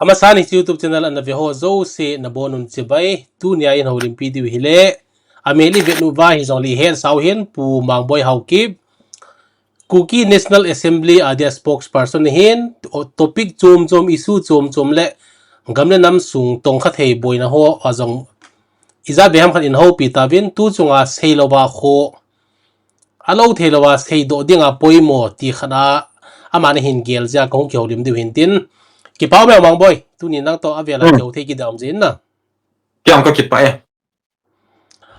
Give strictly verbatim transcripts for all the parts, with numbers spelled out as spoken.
Amasan hiche YouTube channel ana ve ho jouse nabonun chibai, tunia in houlimpi diu hile, amel i vet uva hijongle hetsau hin Pu Mangboi Haokip, Kuki National Assembly a dia spokesperson ahin, topic chom chom, issue chom chom le gam le nam sung tongkha thei boina ho a jong ijat vei ham khat in houpi tauvin, tu chunga seilouva kho, alou theilouva seidoh dinga poimo ti khat a, aman ahin gel jeh a kahung kihoulim diu hintin. Kipa um e Mangboi, tuni nangtoh avel a kihou thei kit ding um jeh in na. Kei jong kakipah e.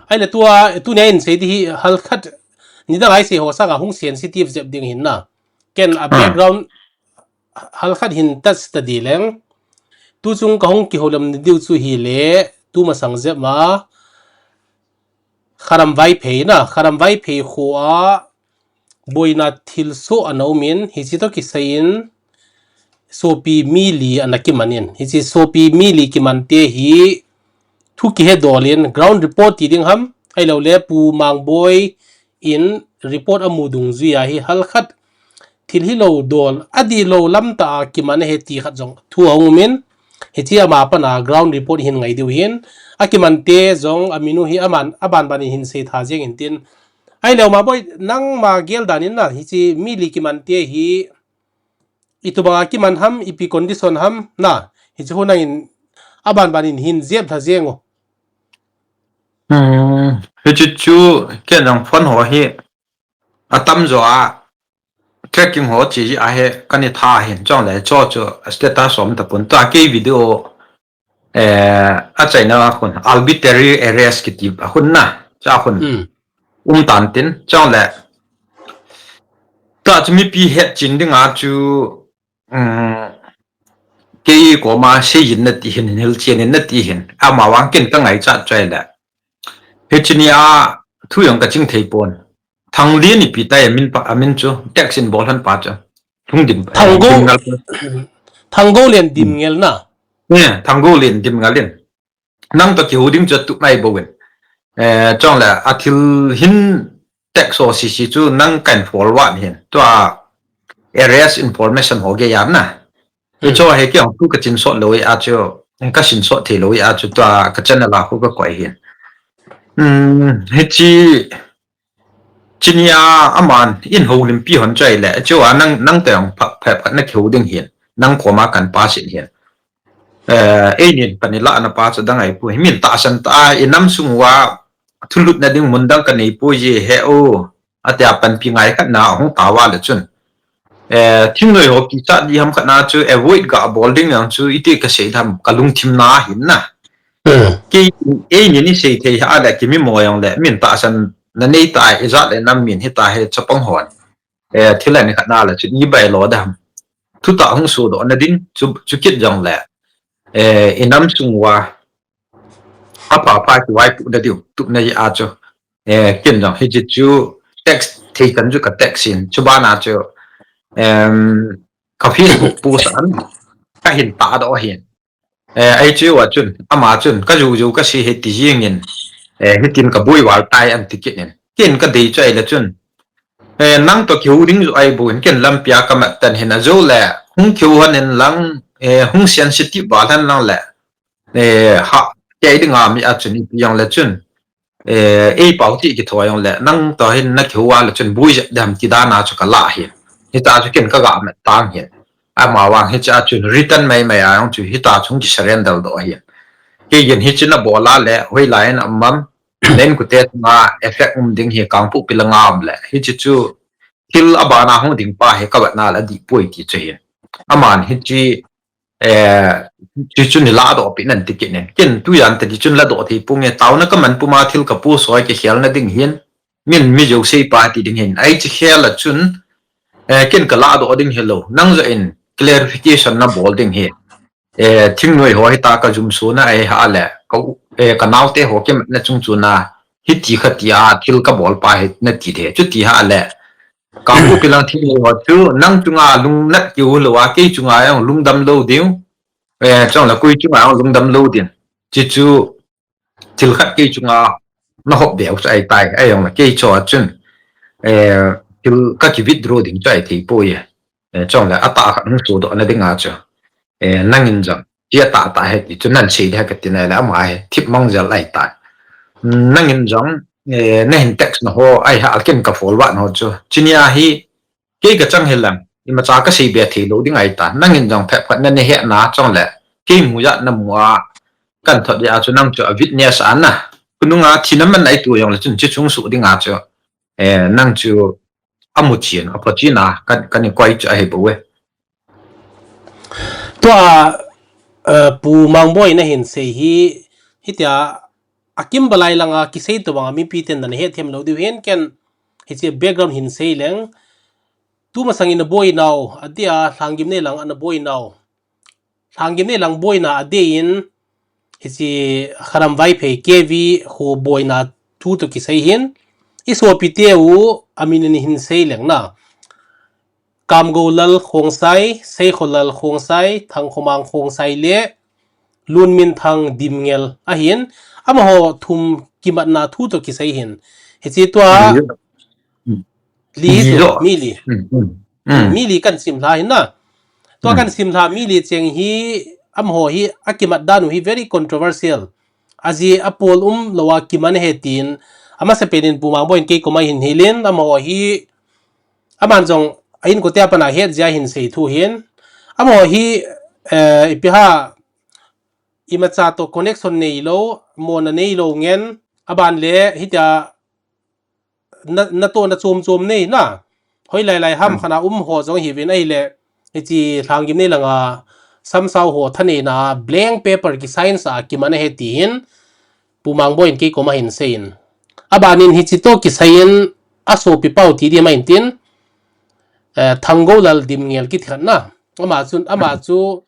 Ahile tua, tunia in sei ding hi halkhat, nidang a isei ho sanga hung sensitive jep ding ahin na. Ken a background halkhat hin touch ta ding leng. Tu chung kahung kihoulimna diu chu hile, tu masang jep ma, Kharam Vaiphei na, Kharam Vaiphei kho a boina thilsoh ana umin, hiche toh kisai in, sopi mi li ana kiman in. Hiche sopi mi li kimante hi thu kihe dol in, ground report ti ding ham, ahiloule Pu Mangboi in report amu dungjui a hi halkhat thil hilou dol, adihlou lam tah a kiman ahi ti khat jong thu ahung umin, hiche ama pan a ground report hin ngai diu hin, akimante jong aminu hi aman, abanban in hin seitha jeng intin. Ahileh Mangboi, nangma gel dan in na, hiche mi li kimante hi, itobang a kiman ham, ipi condition ham, na, hiche ho nangin, abanban in hin jep lha jeng o. Hiche chu, ken jong phone ho hi, atamjo a, tracking ho che ji ahi, kana tha hin, chule, chu chu, status um tapon, tua kei video, achaina a khun, arbitrary arrest kiti a khun na, chu a khun, um tan tin, chule, tua chu mipi hetchen dinga chu, kei koma seijin nati hin, hilchen in nati hin, amavang ken kangaichat chu ahile. Hiche nia thu jong kaching theipon. Thanglen ipi tai amin pa, amin chu, tax in bol lhon pa chu. Lhungdim, Thanggoulen Dimngel na. Thanggoulen Dimngel in. Nangtoh kihou ding chu atup mai bouvin. Chule athil hin tax ho sese chu nang kahin follow vat hin. Tua arrest information ho gei a na. Hiche hi kei jong thu kachinsot lou a chu, kasinsot theilou a chu tua ka channel a khu kakoi hin. Hiche, hiche nia aman in houlimpi lhon chu ahile, chua nang, nangtoh jong phat, phat, phat nakihou ding hin, nang koma kan pass in hin. Einin pan ilahna pa chu dang ahipoi, min tahsan tah a, inam sung uva thulhutna ding mun dang kaneipoi ji he o, atia panpi ngai khat na ahung tauva le chun. Thingnoi ho kichat di ham khat na chu avoid ga bol ding jong chu iti kasei tham kalungthim na hin na. Kei, einin isei thei ha le kimimo jongle min tahsan na nei tai, ijat le nam min hitahi chapang hon. Thil ani khat na le chun ibai lo dam. Thutah hung sodohna ding chu, chukit jongle, inam sung uva, apha pha kivaipohna diu tupna jeh a chu, ken jong hiche chu tax thei chan chu ka tax in, chuban a chu, ka Facebook post a kahin tahdoh ahin. Hiche a chun, ama chun, kajou jou kasei hi ti jengin, hitin kaboi val tai anti kit in. Ken kadei chu ahile chun, nangtoh kihou ding joh ahi bouvin, ken lampia kamat tan hin, ajoule hung kihou lhon in lang, hung sensitive val lhon lang le, ha, kei dinga mi a chun ipi jongle chun, eipao ti kitho jongle, nangtoh hin nakihou a le chun boi jep dam ti dan a chu kalah hin. Hitia chu ken kaga mat tang hin. Amavang hiche a chun written mai mai a jong chu hitia chu hung kisurrender doh hin. Keiin hiche nabol a le hoilai in aum am, na inkote chunga effect um ding hi Kangpokpi langa um le. Hiche chu thil abana hung ding pa hi kavetna le adih poi ti chu hin. Aman hiche, chu chu neiladoh peh in anti kit in. Ken tujan tadi chun ladoh thei ponge, taona kaman puma thil ka post ho kikhelna ding hin, min mi jouse pa ti ding hin, hiche khel a chun, ken kaladoh ding hilou, nang joh in clarification nabol ding hi, thingnoi ho hita kajumsona ahi ha le, kanaote ho kimatna chung chuna, hiti kha tia thil kabol pa hi nati thei, chuti ha le, Kangpokpi lang thingnoi ho chu nang chunga lungnat keu lou a, kei chunga jong lungdam lou ding, chule koi chunga jong lungdam lou ding, hiche chu thil khat kei chunga nahop beu chu ahitai, ahijongle kei chu a chun, thil kaki withdraw ding chu ahithei poi, chule atah khat hung sodohna dinga chu, nangin jong Tia tah tah he ti chu nan sei dia ka ti nai le ama he thip mang jel ai ta. Nangin jong, eh, na hin text na ho ai ha kin ka follow na ho chu. Chinia hi kei ka chang he lang. Ima cha ka sei be thei lo ding ai ta. Nangin jong phet phet na ne he na chong le. Kei mu ya na mu a kan thot ya chu nang chu a witness a na. Kununga thina man ai tu jong le chun chi chung su ding a chu. Eh, nang chu amu chin, a pha chin a kan, kan koi chu a he bo we. Tua, eh, Pu Mangboi na hin sei hi, hitia, a kim balai langa kisei to banga mipi ten na he them lo diu hin ken, hiche background hin sei leng, tu masang in a boi nau, a dia, Lhanggimnei lang ana boi nau. Lhanggimnei lang boina a dia in, hiche Kharam Vaiphei K V khu boina thu to kisei hin, i sopi teu, a min in hin sei leng na. Kamgolal Khongsai, Seikholal Khongsai, Thangkhomang Khongsai le Lunminthang Dimngel ahin, amaho thum kimatna thu to kisei hin. Hiche tua li hi to, mi li. Mi li kan sim lha hin na. Tua kan sim lha mi li cheng hi, amaho hi a kimat dan u hi very controversial. Aji a pol um lo a kiman he tin, amasa penin Pu Mangboi in kei koma hin hilin, amaho hi Aman jong a inkote a pana het jia hin sei thu hin. Amaho hi, eh, ipi ha, imacha to connection nei lo, mona nei lo ngen, aban le hitia na, na to na chom chom nei na. Hoi lai lai ham khana um ho jong hi vin ai le, hiche Lhanggimnei langa samsau ho thanei na blank paper ki sign sa kiman he ti hin. Pu Mangboi in kei koma hin sei in. Abanin hiche to kisei in a sopi pau ti di ma in tin, eh, Thanggolal Dimngel kiti khat na. Ama chu, ama chu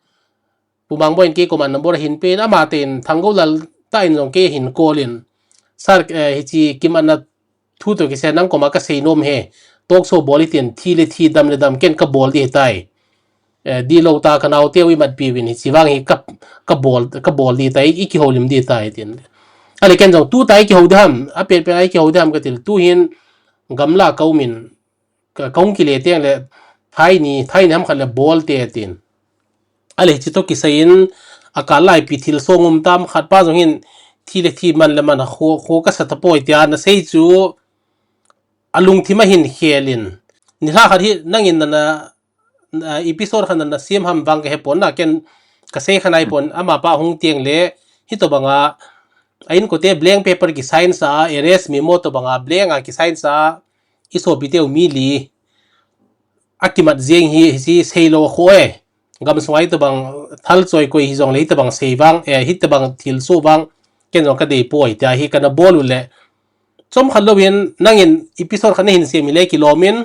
Pu Mangboi in kei koma number hin pe in, ama ten Thanggolal ta in jong kei hin call in. Sir, eh, hiche kimatna thu to kisei nang koma ka sei nom he. Talk show bol i tin thi le thi dam le dam ken ka bol di tai. Eh, di lo ta ka nau teu i mat pi vin hiche vang hi ka, ka bol, ka bol di tai, i kihoulim di tai tin. Ale ken jong tu tai kihou di ham, a pen pen ai kihou di ham ka til tu hin gamla ka um in ka, ka hung kile teng le thai ni, thai ni ham khat le bol te tin. Ale hiche to kisei in a ka lai pi thil song um tam khat pa jong hin thi le thi man le man a kho, kho ka sa ta poi tia na sei chu a lungthim a hin khel in. Ni hla khat hi nangin na, na, na episode khat na, na siam ham vang ka he pon na ken ka sei kha nai pon ama pa hung tiang le hi to banga a inkote blank paper ki sign sa, arrest memo to banga blank a ki sign sa, i sopi teu mi li a kimat jeng hi, hi si sei lo kho e. Gam sunga hi to bang thal choi koi hi jong le hi to bang sei vang, eh, hi to bang thil su vang ken jong ka dei poi tia hi kana bol u le. Chom khat lo in nangin episode khat na hin siam i le kilom in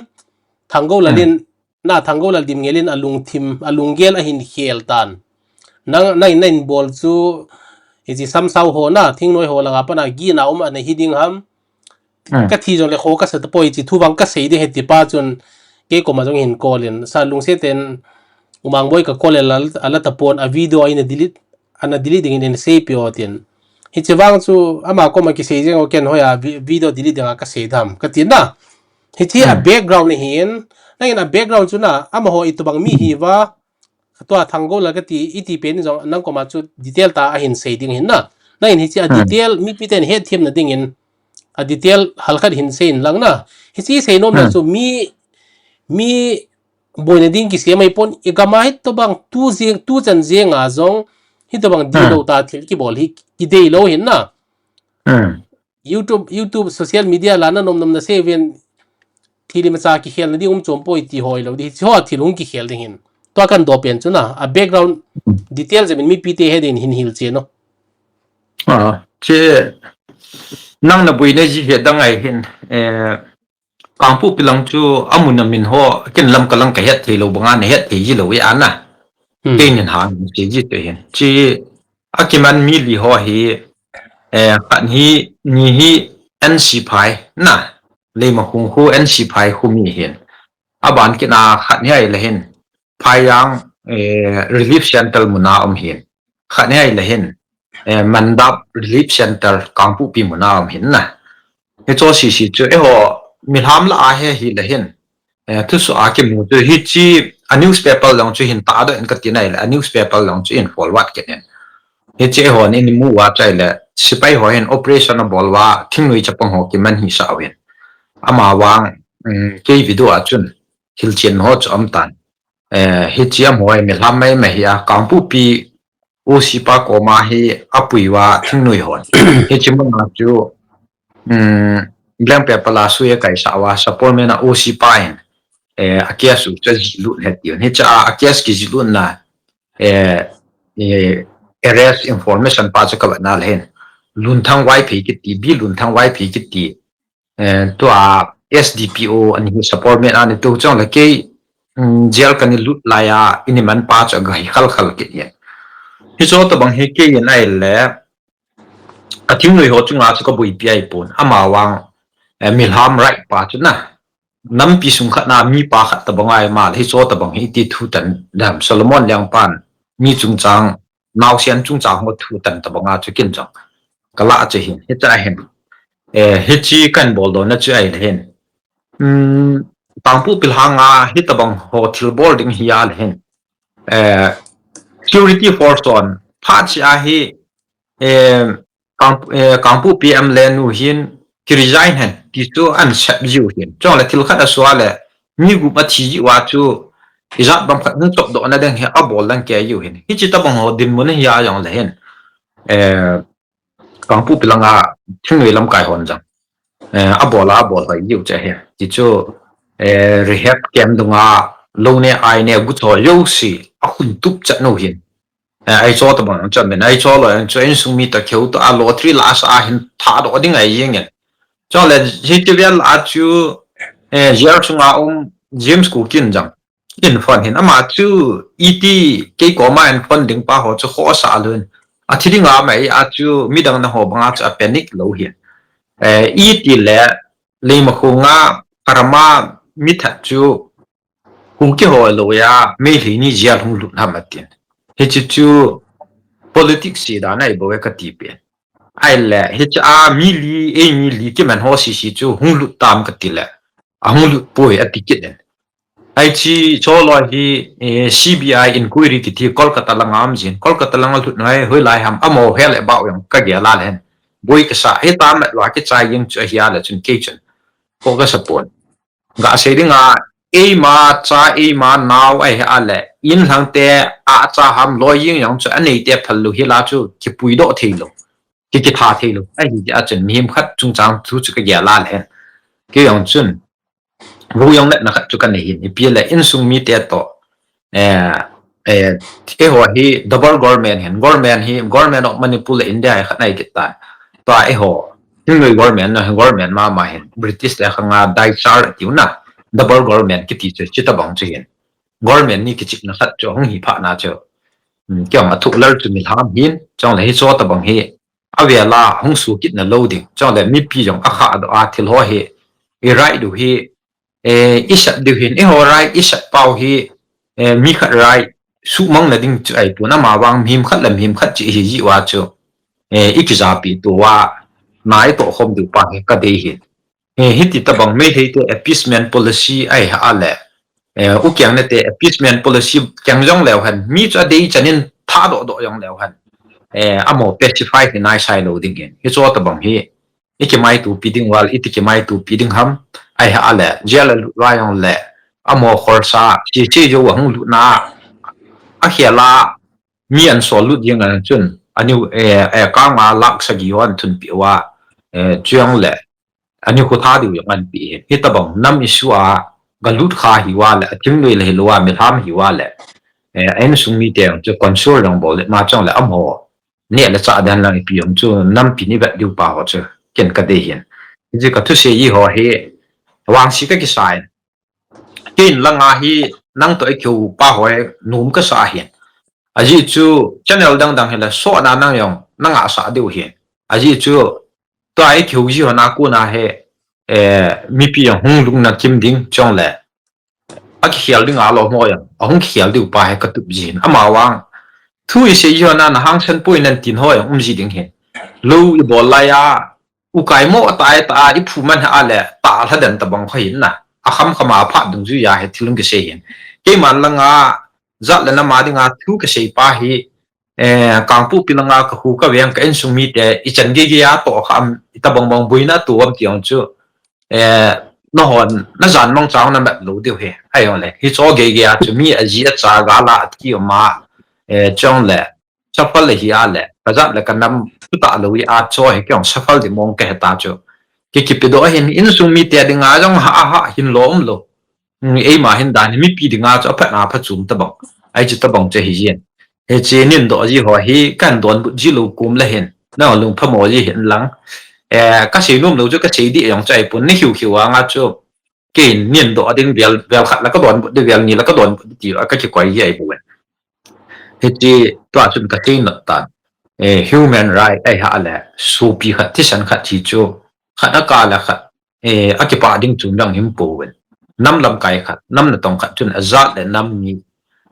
Thanggolal in na Thanggolal Dimngel in a lungthim, a lunggel a hin khel tan. Nang, nang, nang in bol chu, hiche samsau ho na, thingnoi ho langa pana gina um ana hi ding ham. Ka thi jong le kho ka sa ta poi hiche thu vang ka sei ding he ti pa chun, kei koma jong hin call in, sa lungset ten, U Mangboi ka call le la, a la ta pon, a video a in a delete, ana delete ding in sei pi o tin. Hiche vang chu ama koma kisei jeng o ken hoiya vi-, video delete dinga ka sei dam ka tin na. Hiche a background hi in, nangin a background chu na, amaho i to bang mi hi va, tua Thanggolal ka ti, i ti pen jong nang koma chu detail ta a hin sei ding hin na. Nangin hiche a detail, mipi ten het thiam na ding in, a detail halkhat hin sei in lang na. Hiche sei nom na chu mi, mi boina ding kisem ahi pon, i gam a hi to bang tu jeng, tu chan jeng a jong, hi to bang di lo ta thil kibol hi, ki dei lo hin na. YouTube, YouTube, social media la na nom nom na sei vin, thil imacha kikhel na ding um chom poi ti hoi lo, di chu thil hung kikhel ding hin. Tua kan do pen chu na, a background detail jeh in mipi te he din hin hil che no. Ah, che nang na boina ji he dang ai hin, eh, Kangpokpi lang chu a mun a min ho, ken Lamka lang ka het thei lo banga na het thei ji lo e ana. Kei nin ha, na sei ji te hin. Chi a kiman mi li ho hi, eh, khat hi, ni hi N C Phai na. Leimakhong khu N C Phai khu mi hin. A ban kit a khat hi ai le hin. Phaijang, eh, Relief Center muna um hin. Khat hi ai le hin. Eh, Mandap Relief Center Kangpokpi muna um hin na. Hicho sisi chu, eiho, milham la a he hi le hin. Eh, thusoh a kimu chu hichi a newspaper jong chu hin tahdoh in kati nai le, a newspaper jong chu in forward kit in. Hiche hon in mu uva chu ahile, sepai ho hin operation abol uva, thingnoi chapang ho kiman hisah uvin. Amavang, um, kei video a chun, hilchen ho chu um tan. Eh, hiche amaho hi milham maimai hi a, Kangpokpi O C pa koma hi apui uva thingnoi hon. Hiche muna chu, um, blank paper la sui akaisah uva, Sapormeina O C pa in, eh, a case u chu ajihlut ahi tiu. Hiche a, a case kijihlut na, eh, eh, arrest information pa chu kavet na le hin. Lunthang Vaiphei kiti, B Lunthang Vaiphei kiti. Eh, tua S D P O ani, Sapormeina ni tu chong le kei, um, jail kana lut laiya, ini man pa chu agahi khalkhal kit in. Hiche tabang hi kei in ahile, a thingnoi ho chunga chu kaboipi ahipon. Amavang, eh, milham right pa chu na. Nampi sung khat na mipa khat tabang ahi ma le, hiche tabang hi iti thu tan dam Solomon Liangpan mi chungchang, naosen chungchang ho thu tan tabang a chu kin jong kalah chu hin, hiche hin. Eh, hiche kahin boldoh na chu ahile hin. Um, Kangpokpi langa hitabang ho thilbol ding hi ahile hin. Eh, security force hon phat chia hi, eh, Kang, eh, Kangpokpi M L A nu hin kiresign hen ti chu ahin sep jiu hin. Chong le thil khat asua le mi gup athi jiu a chu ijat bang khat hung chopdoh na ding hi abol ding kei jiu hin. Hiche tabang ho dinmun hi a jong le hin. Eh, Kangpokpi langa thingnoi lamkai hon jong, eh, abol a, abol hoi jiu che hi. Ti chu, eh, rehab camp dunga lou ne ai ne gu cho jouse ahung tup chat nu hin. Eh, ahi cho tabang chang min, ahi cho lou, ahi cho insung mi ta kheu to a lottery la sa a hin thadoh ding ahi jeng in. Chong le hiche vel a chu, eh, jail sunga um James Kuki in jong in phone hin, ama chu iti kei koma in phone ding pa ho chu khosa lun. Athi ding a mai a chu midang na ho banga chu a panic lou hin. Eh, iti le Leimakhong a Karama mi that chu Kuki ho lou a Meitei ni jail hung lut ham atin. Hiche chu politics hi dan ahi bou e kati pen. Ahile, hiche a mi li, ei mi li kiman ho sese chu hung lut tam kati le, ahung lut poi ati kit in. Hiche cholo hi, eh, C B I inquiry kiti Kolkata langa um jin. Kolkata langa lut ngai hoilai ham amaho hel e bau jong kagel a le hin. Boi kasa, hitam le lou kichai jeng chu ahi a le chun kei chun. Ko kasa pon. Ga sei dinga, eima cha, eima nao ahi a le, in lhang te a cha ham loi jeng jong chu anei te phal lou hi la chu, kipuidoh thei lou. Ki, kitha thei lou. Ahi a chun, mihem khat chungchang thu chu kagel a le hin. Kei jong chun, vo jong le na khat chu kanei hin. Ipi le insung mi te to. Eh, eh, eiho hi double government hin, government hi, Government of Manipur le India hi khat nai kit ta. Tua eiho, Hingnoi government na, government mama hin, British le khanga daichar tiu na, double government kiti chu, chutabang chu hin. Government ni kichipna khat chu, hung hi pha na chu. Hmm, kei jong athuh lal chu milham hin, chong le hiche tabang hi, avela hung sukit na lou ding, chong le mipi jong akha do a thil ho hi, i right u hi, eh, i sep diu hin, eiho right i sep pau hi, eh, mi khat right sumang na ding chu ahi pon amavang mihem khat le mihem khat chu ihi jiu a chu, eh, i kijapi tua, na i tohkhom diu pa hi kadei hin. Eh, hiti tabang Meitei te appeasement policy ahi a le, eh, u keng ne te appeasement policy keng jong leu hen, mi chu adei chan in thadoh doh jong leu hen. Eh, amaho pacify hi nai sai lou ding hin. Hiche tabang hi, i kimaitopi ding val, iti kimaitopi ding ham, ahi a le, jail a lut va jong le, amaho khorsa, chi chi jo ahung lut na, akhel a, mi an sol lut jeng a chun, ani, eh, eh, kanga lakh sagi ho an thunpi uva, eh, chu jong le, ani khu tha diu jong an pe hin. Hitabang nam issue a, ga lut kha hi uva le, athingnoi le hi lou a, milham hi uva le, eh, a insung mi te jong chu consult jong bol le, ma chong le, amaho, neh le chah dan lang ipi jong chu nampi ni vet diu pa ho chu ken kadei hin. Hiche ka thusei ji ho hi vangse kakisa in. Ken langa hi nang toh ikihou pa ho hi nom kasa hin. Ajeh chu channel dang dang hi le sohna nang jong nang a sa diu hin. Ajeh chu tua ikihou ji ho na kona hi, eh, mipi jong hung lungna kim ding chong le. Akikhel ding a lou mo jong, ahung kikhel diu pa hi katup jin. Amavang, thu isei ji ho na, na hangsan poi nan tin ho jong um ji ding hin. Lou ibol laiya, ukai mo tai ta, iphu man ha le, ta lha den tabang kho hin na. akham kham a phat dungjuiya hi thil hung kisei hin. Keiman langa jat le nam a dinga thu kasei pa hi, eh, Kangpokpi langa ka khu ka veng ka insung mite ichan geigei a toh kha am, itobang bang boina atoh am ti jong chu, eh, nahon najan mangcha na mat lou diu hi. Ahijongle hiche geigei a chu mi aji acha gal a atki um a, eh, chule suffer le hi a le, ka jat le ka nam thutah lou hi a chu hi kei jong suffer di mong kahe ta chu. Ki kipedoh hin insung mite dinga jong ha, ha, hin lom lou. Hmm, eima hin dan hi mipi dinga chu aphatna phachom tobang. Hiche tobang chu hi jin. Hiche nindoh ji ho hi kahin donbut ji lou kom le hin, nang lungphamo ji hin lang. Eh, kasei nom lou chu kasei ding jong chu ahipon, nahiu hiu vanga chu kei in nindoh ding vel, vel khat la kadonbut ding, vel ni la kadonbut ding ti a kakikoi ji ahi bou. Hiche tua chun kasei nat tan. Eh, human right ahi a le, sopi khat thisan khat hi chu khat akah le khat, eh, akipah ding chu dang him pouvin. Nam lamkai khat, nam natong khat chun ajat le nam mi,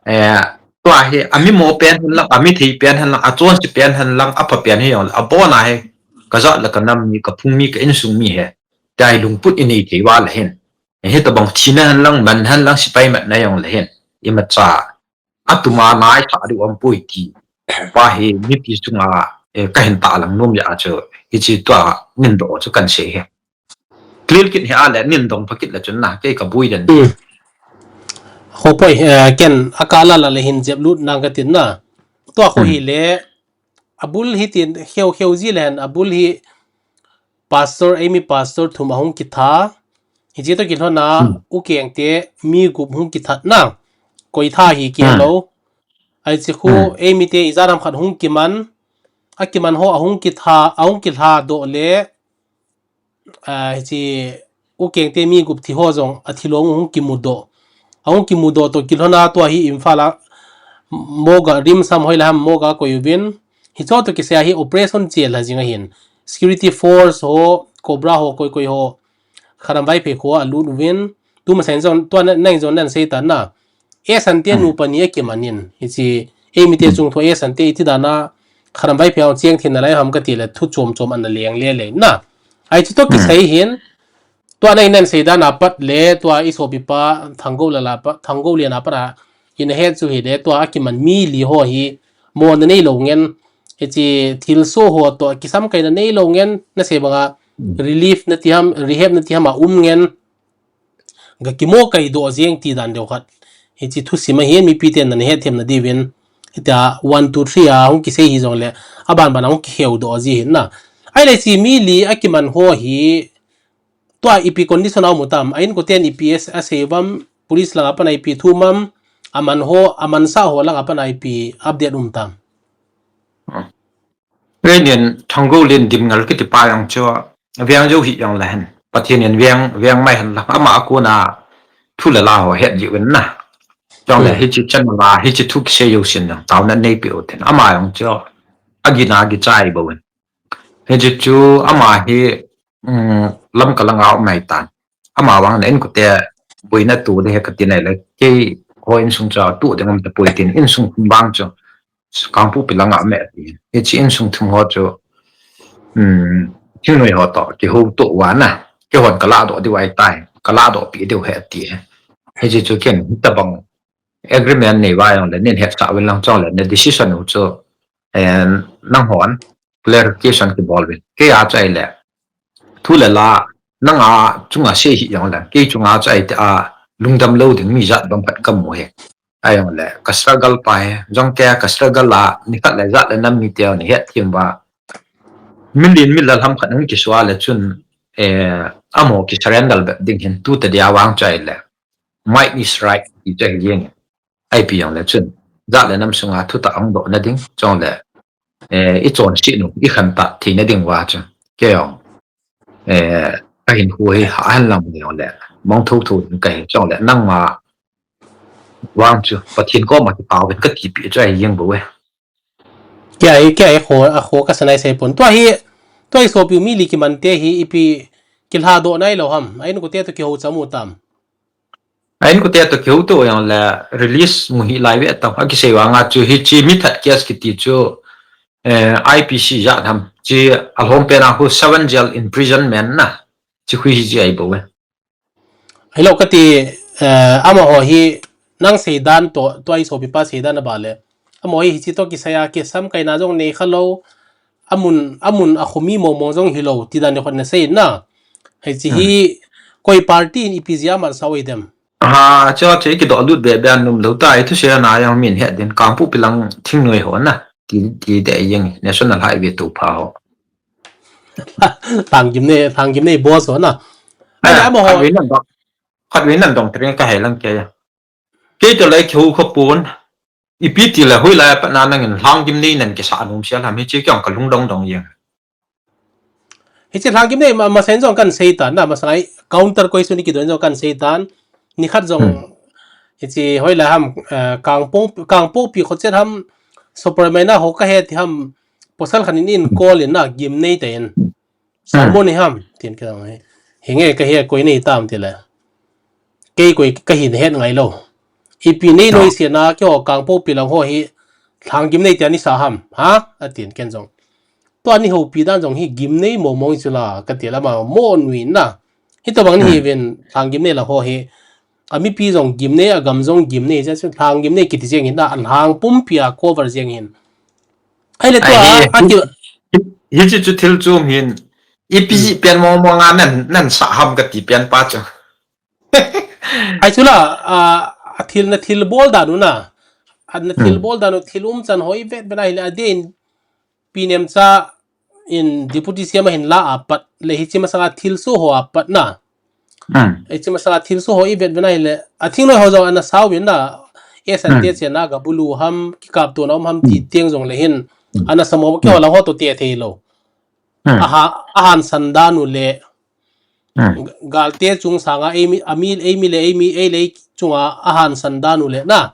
eh, tua hi amimo pen hen lang, amithei pen hen lang, achonse pen hen lang, apha pen hijongle, abona hi ka jat le ka nam mi, ka phung mi, ka insung mi hi, tia hi lungput inei thei uva le hin, hitobang thina hen lang, man hen lang, sepai matna jongle hin, imacha atuma nai tha diu aum poi ti pa hi mipi chunga, eh, kahin tahlang nom jeh a chu hiche tua nindoh chu kahin sei hi. Clear kit hi a le, nin dong pha kit le chun na, kei kaboi den. Hmm. Khopoi, eh, ken akah la la le hin jep lut nang katin na. Tua kho Hmm. hi le, abul hi tin, kheu kheu ji le hen, abul hi pastor, eimi pastor thum ahung kitha. Hiche toh kilhon a, Hmm. U Keng te mi gup hung kithat na. Koi tha hi kei Hmm. lou. Hiche khu, Hmm. eimi te ijat ham khat hung kiman. Akiman ho ahung kitha, ahung kilha doh le, ah, hiche U Keng te mi gup thi ho jong athi lou hung kimudoh. Ahung kimudoh toh kilhon a tua hi Imphal a Morgue a, RIMS ham hoilai ham Morgue a koi uvin. Hiche toh kisai a hi operation chel ha jing ahin. Security force ho, Cobra ho, koi koi ho. Kharam Vaiphei kho a alut uvin. Tuma sen jong, tua na, nang jong nan sei tan na. Esan te Hmm. nupa ni akiman in. Hiche, eimi te Hmm. chung thu Esan te iti dan a, Kharam Vaiphei a cheng thei nalai ham kati le thu chom chom ana leng le le na. Hiche toh Hmm. kisai hin, tua nang in nan sei dan a pat le, tua isopi pa, Thanggou Lal a pa, Thanggou Lian a pat a, ina het chu hi le, tua akiman mi li ho hi, mona neilou ngen, hiche thilsoh ho toh, kisamkaina neilou ngen, nasei banga, Hmm. relief nati ham, rehab nati ham a um ngen, ga kimo kaidoh jeng ti dan deu khat. Hiche thusim ahin mipi ten nana hetthem na diuvin. Hitia one, two, three a hung kisei hijongle, aban ban a hung kiheudoh ji hin na. Ahile hiche mi li akiman ho hi, tua ipi condition a um u tam, a inkoten ipi as-, asei uvam, police langa pat a ipi thu um am, aman ho, amansah ho langa pat a ipi update um tam. Renin Thanggou Lian Dimngal kiti pa jong chu, veng jou hi jong le hen. Pathen in veng, veng mai hen lang, ama a kona thu le la ho het jiuvin na. Jong le Hmm. hiche channel a, hiche thu kisei jousen jong, taona neipeh u tin. Ama jong chu, agin a kichai bou in. Hiche chu, ama hi, um, Lamka langa um mai tan. Ama vang na inkote boina tu ding ahi kati nai le, keiho insung chu tu ding um tapoi tin, insung thum vang chu Kangpokpi langa um e ati. Hiche insung thum ho chu, um, thingnoi ho toh kihouto uva na, keihon kaladoh diu ahitai, kaladoh pi diu ahi ati. Hiche chu ken hitobang agreement nei uva jongle nin hetsah uvin lang chule na decision u chu, eh, nanghon clarification kibol uvin. Kei a chu ahile, thu le la, nanga chunga sei hi jongle, kei chunga chu ahi tia lungdam lou ding mi jat bang khat kamu hi. Ahijongle, ka struggle pa hi, jong kei a ka struggle a, nikhat le jat le nam mite hon ahetthem uva. Milen milal ham khat hung kisua le chun, eh, amaho ki surrender bep ding hin tu tadia vang chu ahile. Might is right, ti chu ahi jeng. Ipi jongle chun, jat le nam sunga thutah hung dohna ding, chule, eh, ichonset u, ikhen tah theina ding uva chu, kei jong, eh, kahinkho hi ahen lang jongle, mong thotho ding kahi, chule, nangma vang chu, Pathen koma kipah uvin katipeh chu ahi jeng bou e. Kei a, kei a kho, akho kasa nai sei pon. Tua hi, tua hi sopi u mi li kiman te hi ipi kilhadoh nailou ham. A inkote toh kihou cham u tam. A inkote toh kihouto jongle release mu hih lai ve tau. Akisei vanga chu hiche mi that case kiti chu, eh, I P C jat ham. Hiche alhom pen a khu seven year imprisonment na. Hiche khu hi ji ahi bou e. Hello, kati, eh, amaho hi nang seidan to, tua i sopipa seidan a bale. Amaho hi hichi to kisai a kisam kaina jong nei kha lou. Amun, amun a khomi mong mong jong hilou, tidan ni khon na sei na. Hichi hi, hmm, koi party in ipi jia man sao i dem. Ha, cho che kidoh lut be be an num lou ta, i thusei na jong min he din, Kangpokpi lang thingnoi ho na. Ti, ti de jeng, National Highway to pha ho. Lhanggimnei, Lhanggimnei boss ho na. Ai, eh, amaho. Khatvei nan dong, khatvei nan dong tring ka hei lang ke ya. Kei to lai kihu kho pon. Ipi ti le hoilai a pat na nangin Lhanggimnei nan kisa nom sia lam hichi kei ong ka lungdong dong jeng. Hichi Lhanggimnei ma, masang jong kan sei tan, na masang ai counter question ni kidon jong kan sei tan. Ni khat jong, hmm, hichi hoilai ham, eh, Kangpok, Kangpokpi kho chet ham, Superman a ho ka he ti ham, pasal khan in in call in na Gimnei te in. Hmm. Sermon ni ham, tin ka jong hi. Hinge ka he koi nei tam ti le. Kei koi ka hin het ngai lou. Ipi nei, no, noi sia na kei ho Kangpokpi lang ho hi Lhanggimnei tia ni sa ham, ha? Atin ken jong. Tua ni hopi dan jong hi Gimnei mong mong chu la, kati la ma mo nui na. Hitabang ni hi, hmm, ven Lhanggimnei la ho hi. Amipi jong Gimnei, agam jong Gimnei, ja chu Lhanggimnei kiti jeng hi na, Lhang pumpi a cover jeng hin. Ai le tua, ai, hi, a ki, hi, hichi chu thil chom hin. Ipi, hmm, pen mong mong a nan, nan sa ham kati pen pa chu. Ai chu la, a, a thil na thil bol dan u na. A na thil, hmm, bol dan u thil um chan ho i vet vet a hi le a din Pi Nemcha in Deputy C M a hin la a pat le hichi masang a thilsoh ho a pat na. Hmm. Hichi masang a thilsoh ho i vet vet a hi le a thingnoi ho jong ana sao vin na. E san, hmm, te che na ga bulu ham, kikap to na um ham ti, hmm, tiang jong le hin. Hmm. Ana samo ke ho, hmm, la ho to te thei lou. Hmm. Aha, ahan san dan u le. Hmm. Galte chung sanga eimi, ami, eimi le eimi, ei le ei chunga ahan san dan u le na.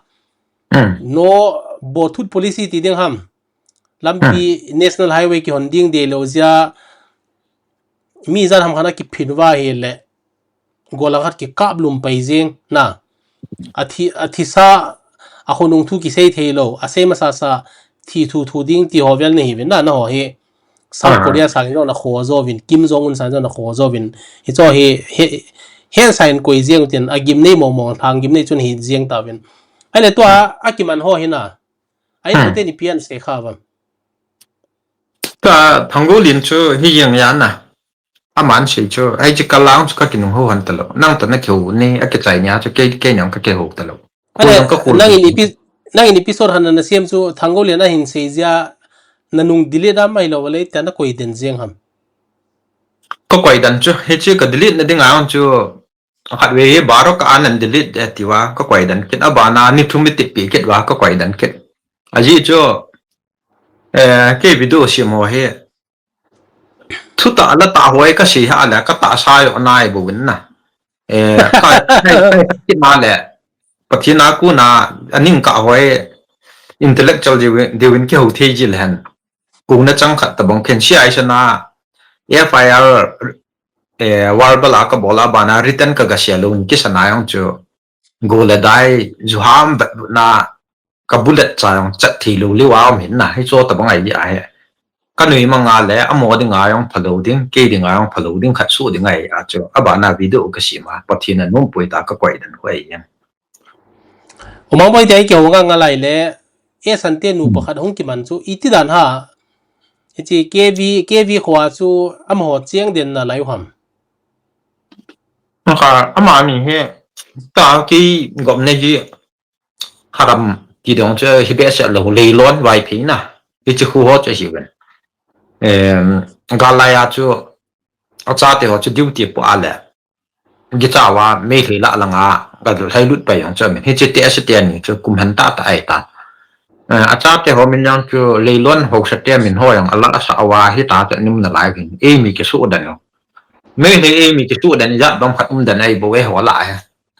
Hmm. No, bo thut policy ti ding ham. Lampi, hmm, National Highway kihon ding de lou jia. Mi jan ham khan a kiphin va hi le. Golang khat kikap lum pai jing na. A thi, a thisa, a khonung thu kisei thei lou, a sei masa sa, thi thu thu ding ti ho vel ni hi vin na, na ho hi. South, ah, Korea sang jong na kho jo vin, Kim Jong Un sang jong na kho jo vin. Hi cho hi, he, he sign koi jeng tin, a Gimnei mong mong, Lhanggimnei chun hi jeng ta vin. Ai le tua, hmm, a kiman ho hi na. Ai, hmm, te ni pian sei kha vam. Ka Thanggolin chu hi jeng ya na. Aman sei chu, ai chi ka lang chu ka kinung ho han ta lou. Nang to na kiho ni, a kichai nia chu kei, kei nang ka kiho ta lou. Ale, ko nang ka ko nang in ipi, nang in episode han na siam chu Thanggolin a hin sei jia na nung delete a mai lou le ta na koi den jeng ham. Ka koi dan chu, hichi ka delete na ding ang chu, khatvei hi baro ka an an delete de ti va, ka koi dan kit, a bana ni thum mi tipi kit va, ka koi dan kit. A ji chu, eh, kei video siam ho hi, Thuta la ta hoi ka si ha le, ka ta sa yo nai bu win na. Eh, ka, ka, ka, ka na le. Pathina ku na, aning ka hoi, intellectual diwin, diwin ki ho thei ji le hen. Ku na chang khat ta bong khen si ai sa na, F I R, eh, verbal a ka bola bana written ka ga sia lo ki sa na yong chu. Go le dai, ju ham vet na, ka bullet cha jong chat thei lou lou a um hin na, hi cho ta bang ai dia he. Ka nui manga le, amo dinga jong phalou ding, kei dinga jong phalou ding, khat su ding ai a chu. A bana video ka sima, Pathen a nom poi ta ka koi dan ko ai jeng. U Mangboi te ai kei ho nga nga lai le, e san te nu, hmm, pakhat hung kiman chu, iti dan ha, hichi K V, K V kho a chu, amaho cheng den na lai u ham. Ka, ama ni he, ta ki gom ne ji, Haram ti dong chu hi behseh lou, Leilon Vaiphei na. Hichi khu ho chu hi ven. Em, galai a chu, a chate ho chu duty pu a le. Gicha va Meitei la langa, ga du hai lut pai jong chu min. Hichi te ase te ni chu kum han ta ta ai ta. Eh, a chate ho min jong chu Leilon ho sa te min ho jong a la sa va hi ta chu nim na lai hin. Ei mi ki su dan jong. Meitei ei mi ki su dan jat dom khat um dan ai bo e ho la he.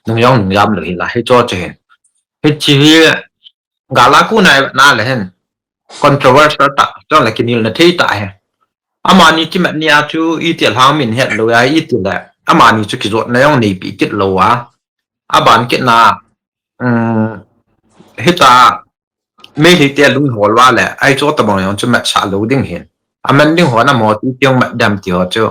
Nung jong nung jam lou hi la, hi cho che hen. Hichi hi gala ku nai na le hen. Controversial ta, chon le kinil na thei ta he. Ama ni kimat ni a chu iti lang min het lou a iti le. Ama ni chu kijot na jong nei pi kit lou a. A ban kit na, um, hita Meitei te lung hol va le, ai cho ta bang jong chu mat sa lou ding hin. A man ding ho na mo ti tiang mat dam ti ho chu.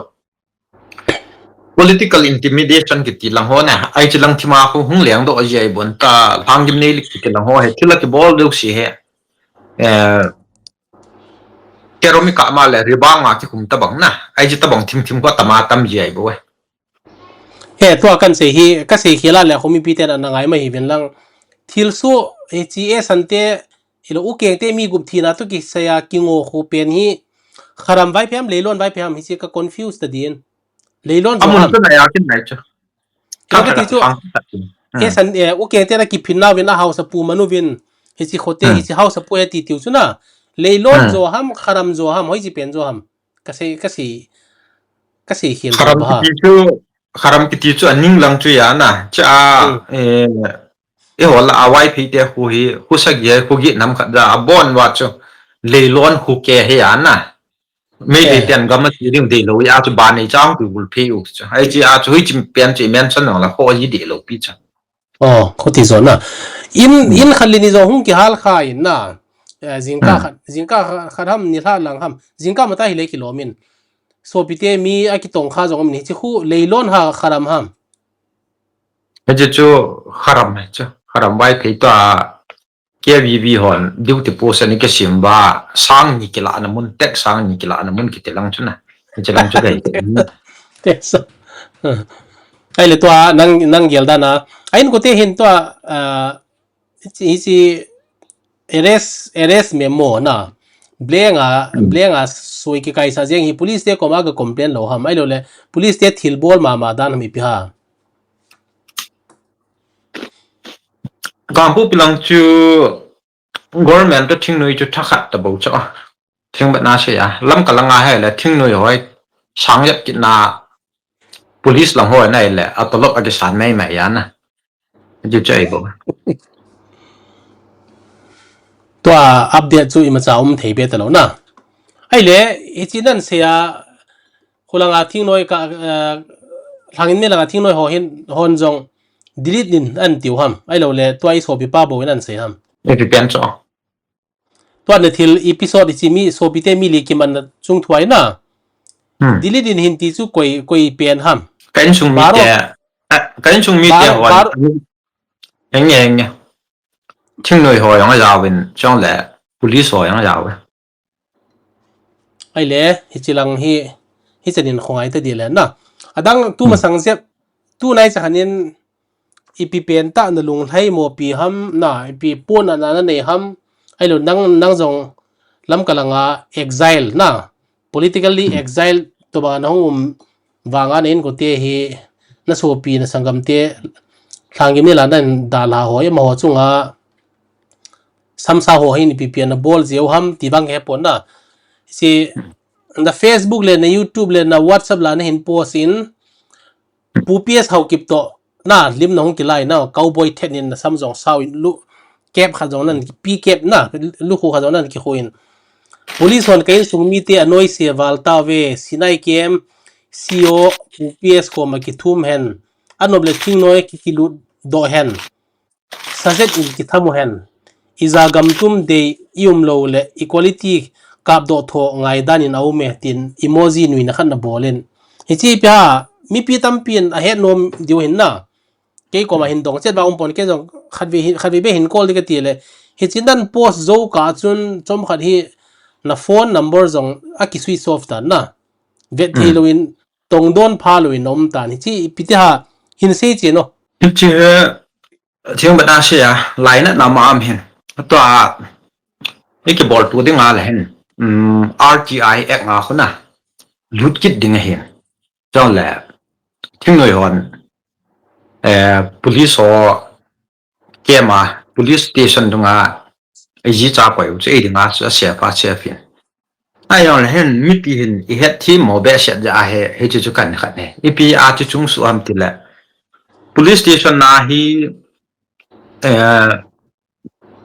Political intimidation kiti lang ho na, ai chi lang thima khu hung leng doh ji ai bon ta, lhang gim nei lik kiti lang ho he, thil a kibol deuh si he. Eh, keromi ka ma le, ribang a kikum tabang na, ai chi tabang thim thim ko tama tam ji ai bo e. He, tua kan sei hi, ka sei khel a le, khomi pi te na, na ngai ma hi vin lang. Thil su, he chi e san te, ilo u keng te mi gup thina tu ki saya ki ngo khu pen hi, kharam vai phem, leilon vai phem, hi chi ka confuse ta din. Leilon zo Amun ham. Tu na ya kin nai chu. Kilo Kha kiti kha chu. Kha kha. E Hmm. san, e, u keng te na ki phin na vin a hausa pu manu vin. Hi chi khote, Hmm. hi chi hausa pu e ti tiu chu na. Leilon Hmm. zo ham, kharam zo ham, hoi chi pen zo ham. Ka sei, ka sei, ka sei khel Kharam zo ba ha. Kiti chu, kharam kiti chu a ning lang chu ya na. Cha, Hmm. eh, e ho la a wai phi te khu hi, khu sa gi, khu gi nam khat da, a bon wa chu. Leilon khu ke he ya na. Mei te Eh. tian gam a ti ding dei lo, ya chu ba nei chang tu bul phi u chu. Ai chi a chu hui chim pen chi mention nang la kho ji dei lo pi cha. Oh, kho ti zo na. In, Hmm. in khat le ni zo hung ki hal kha in na. Eh, jingka Hmm. khat, jingka khat, khat ham, ni hla lang ham. Jingka mata hi le ki lo min. Sopi te mi a ki tong kha zo min hi chi khu leilon ha kharam ham. Hi chi chu kharam hi chu. Kharam vai phei to a K V V hon, duty post ani ka sim ba, sang ni kila na mun, tek sang ni kila na mun kiti lang chu na. Kiti lang chu dai. Te sa. Ai le tua, nang, nang gel da na. Ai ko te hin tua, ah, hi chi, hi chi arrest, arrest memo na. Blank a, Hmm. blank a soi ki kai sa jeng hi police te koma ka complain lo ham. Ai lo le, police te thil bol ma ma dan ham ipi ha. Kangpu pilang chu government to thingnoi chu thakhat ta bo chu. Thing ba na se ya. Lam ka langa he le thingnoi hoi. Sang yap kit na police lang hoi na le. A tolop a kisan mai mai ya na. Ju chai bo. Tua update chu ima cha um thei be ta lo na. Ai le, hi chi nan se ya. Khulanga thingnoi ka, eh, lhangin me langa thingnoi ho hin, hon jong delete nin an tiu ham. Ai lo le, tua i sopi pa bo in an sei ham. Ipi pen cho. Tua na thil episode i chi mi, sopi te mi li ki man na chung thuai na. Hmm. Delete in hin ti chu koi, koi pen ham. Ka insung mi Baro. Te, ah, ka insung mi te Baro, hon. Baro. Eng nge, eng nge. Thingnoi ho jong a jaw in, chong le, police ho jong a jaw in. Ai le, hi chi lang hi, hi chanin khongai ta di le na. Adang tu Hmm. masang jep, tu nai cha khanin, ipi pen ta na lunglhai mo pi ham na, ipi pon na na nei ham, ai lo nang, nang jong lam ka langa exile na, politically Hmm. exile to ba na hung um vanga na in ko te hi, na sopi na sangam te, lhangim ni la na in da la ho, ema ho chunga, samsa ho hin ipi pen na bol jeu ham ti vang he pon na. Si, na Facebook le, na YouTube le, na WhatsApp la na hin post in, Pu P S Haokip to, na lim na hung kilai na, cowboy thet nin na sam jong sao in lu, cap khat jong nan, P cap na, lu khu khat jong nan ki khu in. Police hon ka insung mi te anoi se val ta ve, Sinai Camp, C O, Pu P S koma ki thum hen, anop le thingnoi ki ki lut do hen. Sajet in ki thamu hen. Ija gam tum dei i um lo le equality kap do tho ngai dan in a um e tin emoji nui na khat na bol in. Hi chi pia, mi pi tam pi in a het nom diu hin na. Kei koma hin dong chet ba um pon kei jong khat ve hin, khat ve be hin call di ka ti le. Hi chi nan post zo ka chun chom khat hi na phone number jong a ki switch off ta na. Vet thei Hmm. lo in tong don pha lo in um tan. Hi chi pi ti ha hin sei chi no. Hi chi Thing ba na se a, lainat na ma am hin. Tua, i ki bol tu ding a le hin. Um, R T I Act nga khu na. Lut kit ding a hin. Chong le, thingnoi hon, eh, police ho, kema, police station dunga, i ji cha koi u, che i ding a, che a se pa, che a fin. Ai jong le hin, mipi hin, i het thi mo be set ja a he, he chu chu kan khat ne. Ipi a chu chung su am ti le. Police station na hi, eh,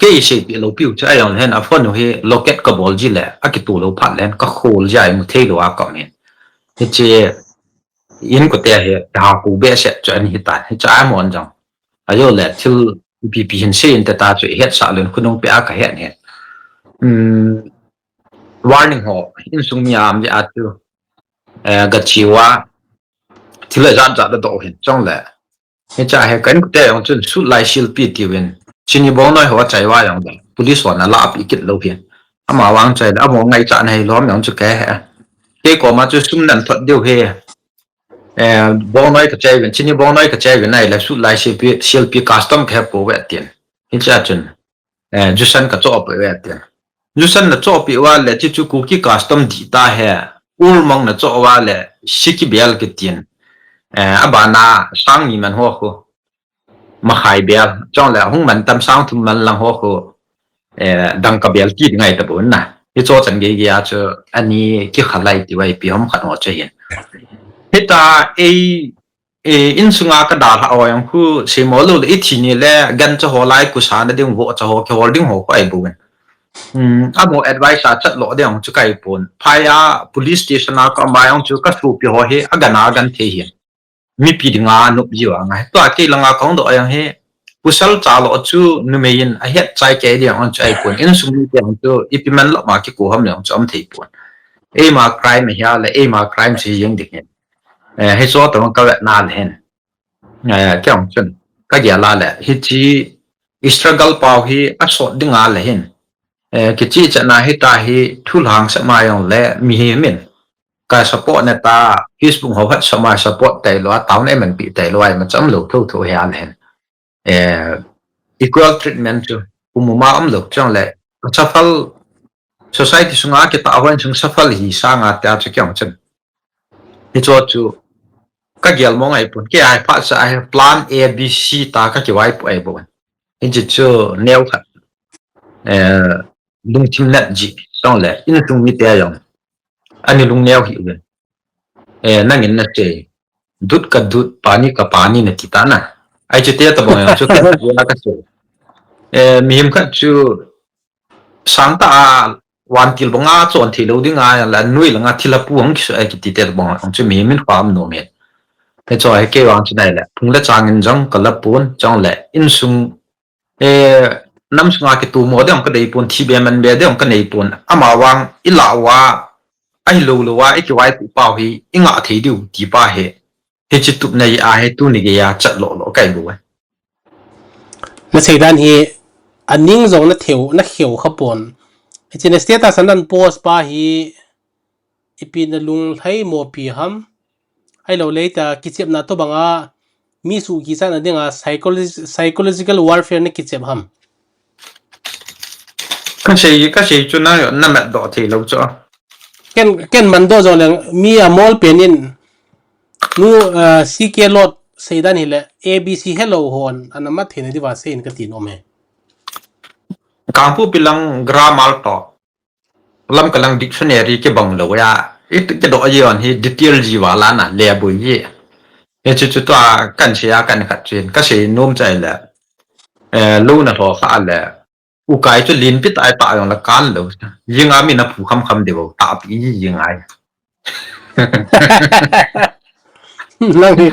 kei sei pi lo piu chu ai jong le hin, a phone u hi locket ka bol ji le, a ki tu lo phat le, ka khol ji ai mu thei lo a ka min. Hi che, in ko te hi, ha ku be set chu an hi ta, hi cha ai mon jong. A jo le, thil ipi pi hin sei in te ta chu, i het sa len khunung pe a ka het ne. Hmm, warning ho, insung mi am di a chu, eh, ga chiwa, thil ajat jat adoh hin, chule. Hiche hi ka inkote jong chun sut lai silpi tiuvin. Chini bongnoi ho achai uva jongle police hon alahpeh kit lou hin. Ama vang chai le, amaho ngaichat na hilou ham jong chu kahe. Kei koma chu sum nan thot diu hi. Eh, bongnoi kachai uvin, chini bongnoi kachai uvin ahile sut lai silpi, silpi custom kahe pouve atin. Hichea chun. Eh, jusan kachoh peh uve atin. Jusan nachoh peh uva le, hichu Kuki custom dih tahe. Ul mong nachoh uva le, siki bel kitin. Eh, abana sang ni man ho khu. Makhai bel. Chule hung man tam sang thum man lang ho khu. Eh, dangka bel ti ngai tabou na. Hicho chan gei gei a chu ani kikhalai ti uva ipi ham khat ho chu hin. Hitia ei Eh, insunga kadalhah ho jong khu seimo lou le, ithi ni le gancha ho lai kusa na ding vohcha ho kihol ding ho khu ahi bouvin. Hmm, amaho advice a chat lo ding jong chu kahi pon. Phai a police station a ka um a jong chu kasopi ho hi agana agan thei hin. Mipi dinga nop jiu angai. Tua kei langa kahung doh a jong hi pasal cha lo chu numei in ahet chai kei ding jong chu ahi pon. Insung mite jong chu ipi man lo ma kikou ham le jong chu um thei pon. Eima crime ahia le, eima crime chu hi jeng ding hin. Eh, hicho tobang kavetna le hin. Eh, kei jong chun. Kagel a le. Hiche struggle pau hi asot ding a le hin. Eh, kichehchetna hitia hi thu lhang sah ma jong le mihem in. Ka support na ta Facebook ho WhatsApp ma support tailou a, taona imanpi tailou a, ima cham lou thotho hi a le hin. Eh, equal treatment chu. Kum uma umlou chang le. Asafal society sunga kitah hon sung safal hi sanga tia chu kei jong chun. Hicho chu kagel mong ahi pon, kei a hi phat cha a hi plan A B C ta kakivaipoh ahi bouvin. Hiche chu neo khat. Eh, lungthim nat ji, chule, insung mite jong. Ani lungneo hih uvin. Eh, nangin nasei. Dud ka dud, pani ka pani nati ta na. Hiche te tobang jong chu, kei jong kasei. Eh, mihem khat chu, sangtah a, vantil banga chon thei lou ding a, la noi langa thilha pu hung kisu a kiti te tobang jong chu mihem in kham nom e. Hicho hi kei vang chu nai le, phung le chang in jong kala pon, chule, insung Eh, nam sunga kitomo ding kadei pon, thi be man be ding kanei pon. Ama vang ilah uva, ahilou lou a, ikivaipoh pau hi, ingah thei diu ti pa hi. Hiche tup nei a hi, tuni gei a chat lo lo kahi bou e. Nasei dan hi, aning jong natheu, nakheu kha pon. Hiche na status a nan post pa hi, ipi nalung lhaimo pi ham. Ahilou le tia kichepna tobang a mi suhkichat na dinga psychologi-, psychological warfare nakichep ham. Kasei, kasei chu na, namat doh thei lou chu. Ken, ken man doh jong le mi amol pen in nu, ah, C K Lot sei dan hile A B C helou hon ana mat thei na diuva sei in kati nom e. Kangpokpi lang grammar to. Lamka lang dictionary kibang lou a, i, kidoh a jong hi detail ji vala na, le boi ji. Hichu chu tua kasei a kan khat chu hin, kasei nom chai le. Eh, lou na lho kha le. Ukai chu linpi tai ta jong la kan lou. Jing a mi na phu kham kham de bou, tahpi ji jing ai. Lang hi.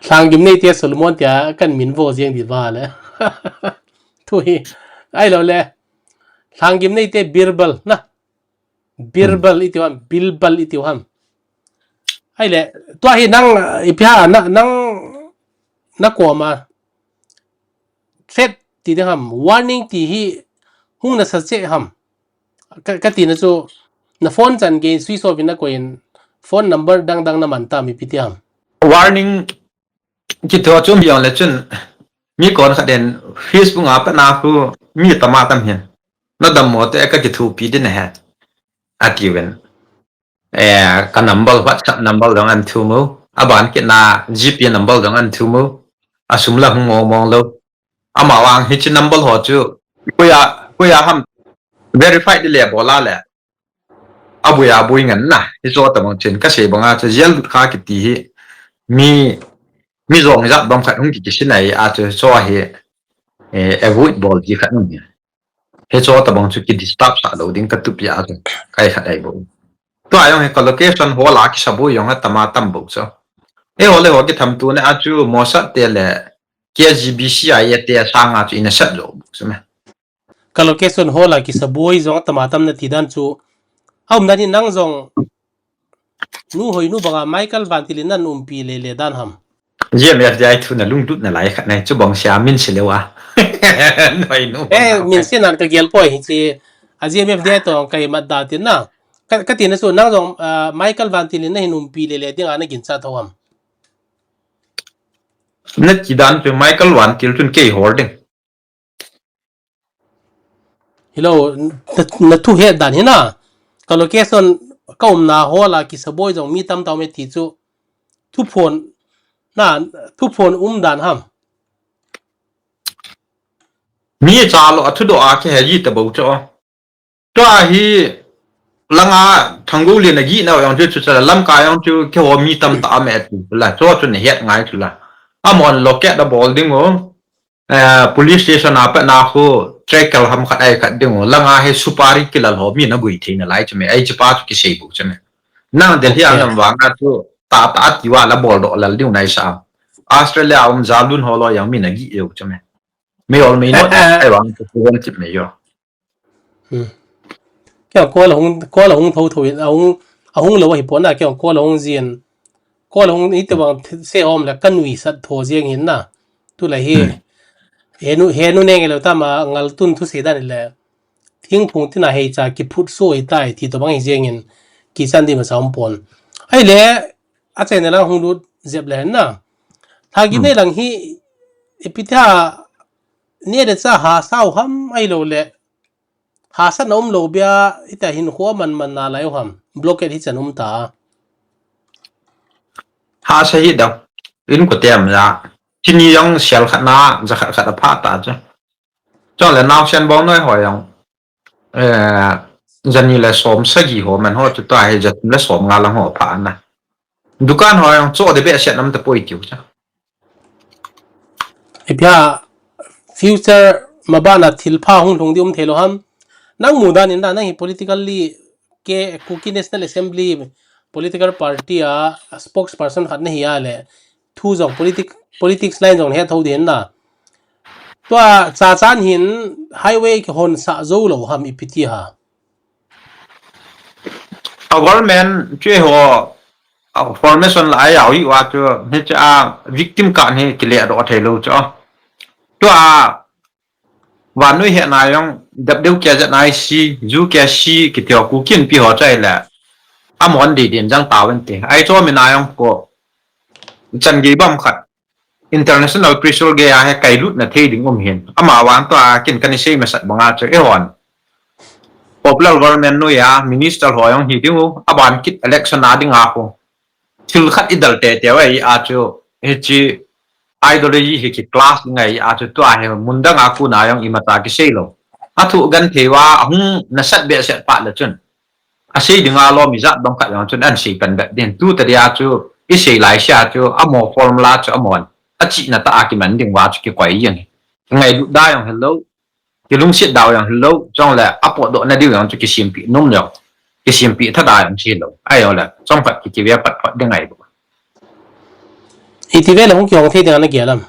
Lhanggim neite Solomon tia kan min vo jeng di vale. Thu hi. Ahilou le. Lhanggim neite Birbal na. Birbal iti ham, Bilbal iti ham. Ahile, tua hi nang, ipi ham, na, nang, nakoma. Threat ti ding ham, warning ti hi hung nasa cheh ham. Ka, kati na chu, na phone chan gei switch off in nakoi in, phone number dang dang naman tam ipi ti ham. Warning kiti ho chu um jong le chun, mi kon khat in Facebook a pat na khu mi tam a tam hin. Nadammo te kakithopi ding ahi. Atiuvin. Eh, ka number, WhatsApp number jong ahin thum u. Aban kit na G P number jong ahin thum u. Asum la hung mong mong lou. Ama vang hiche number ho chu. Koiya, koiya ham verify ding le bol a le. Aboi aboi ngen na, hichu tabang chun kasei banga chu jail lut kha kiti hi mi, mi jong jat bang khat hung ki, kisin ahi a chu, chu hi, eh, avoid bol ji khat um hi. Hichu tabang chu ki disturb sah lou ding katup ji a chu, kai khat ahi bou. Tua jong hi ka location ho la kisa boi jong atam atam bou chu. Eiho le ho kitham tu ne a chu Mossad te le K G B, C I A te sanga chu ina sat jou bou chu me. Ka location ho la kisa boi jong atam atam nati dan chu. Aum dan hi nang jong Nu Hoinu banga Michael Vantil in na umpi lele dan ham. G M F D I thu na lunglut na lai khat nai chu bang sia min se leu a. Hoinu. Eh, min se nan ka gel poi hi chi. A G M F D I to kai mat da tin na. Ka, ka tin na su nang jong, uh, Michael Vantil in na hin umpi lele ding a na gin cha tho ham. Na ti dan chu Michael Vantil chun kei hol ding. Hello, na, na thu het dan hi na. Ka location ka umna hol a kisaboi jong mi tam tau me ti chu. Thu phon na, thu phon um dan ham. Mi cha lo a thu do a ke he ji ta bo cho. Tua hi langa thanggu le na gi na yang chu chu cha lam ka yang chu ke ho mi tam ta me tu la cho chu ne het ngai chu la. Amon locket da bol ding o. Eh, police station a pa na khu trekal ham khat ai khat ding o. Langa he supari kilal ho mi na gui thei na lai chu me. Ai chu pa chu ki sei bu chu me. Nang Delhi a lam wang a chu ta ta ti wa la bol do lal ding nai sa. Australia um za lun ho lo yang mi na gi eu chu me. Me ol me not ai wang chu wan chip me yo. Kei ko la hung, ko la hung tho tho in, a hung, a hung lo hi pon na, kei ko la hung jin. Ko la hung hi te bang se hom le ka nui sat tho jeng hin na. Tu la hi. He nu, he nu neng lo ta ma ngal tun thu se dan le. Thing phung tina hei cha ki phut so hi tai ti to bang hi jeng in. Ki chan di ma sa hom pon. Ai le, a chen la hung lut jep le na. Tha gi ne lang hi, ipi ta ne de cha ha sao ham ai lo le. Hahsatna um lo bia, hita hin khua man man na lai u ham. Blockade hi chan um ta. Hahsa hi dang. In ko tem la. Chini yang sial khat na, za khat khat a pha ta cha. Chong le nau sian bong noi ho yang. Eh, zani le som sagi ho man ho chu ta he zat le som nga lang ho pha na. Dukan ho yang cho de be sian nam ta poi tiu cha. Ipia future ma bana thil pha hung lhung di um thei lo ham. Nang mu dan in da nang hi politically ke Kuki National Assembly political party a spokesperson khat na hi a le thu jong politic, politics line jong he tho din na. Tua cha chan hin highway ki hon sa zo lo ham ipi ti ha. A government chu ho a formation la ai au i wa chu ni cha victim ka ni ki le do thei lo chu. Tua Vannoi he na yong dap deu kia zat nai si, zu kia si, ki teo ku kin pi ho chai le. A mon di din jang ta wen te. Ai cho mi na yong ko. Chan gi bam khat. International pressure ge a he kai lut na thei ding um hin. Ama wan to a kin kan sei ma sat banga cho e hon. Popular government noi a minister ho yong hi ding u. A ban kit election a ding a ko. Thil khat i dal te te wai a chu. He chi ideology hi ki clash ngai a chu tua he mun dang a ku na yong i mata ki sei lo. A thu gan thei wa a hung na sat be sat pa le chun. A sei ding a lo mi zat dong khat yong chun an sei pan be din tu ta dia chu i sei lai sia chu a mo formula chu a mon. A chi na ta a ki man ding wa chu ki koi yang. Ngai du da yong hello. Ki lungsit dau yang hello. Chong le a po do na diu yang chu ki simpi num lo. Ki simpi tha da yang chi lo. Ai yo le. Chong pat ki ki ve pat pat ding ai bo. Iti ve la hung ki hong thei ding ana gialam.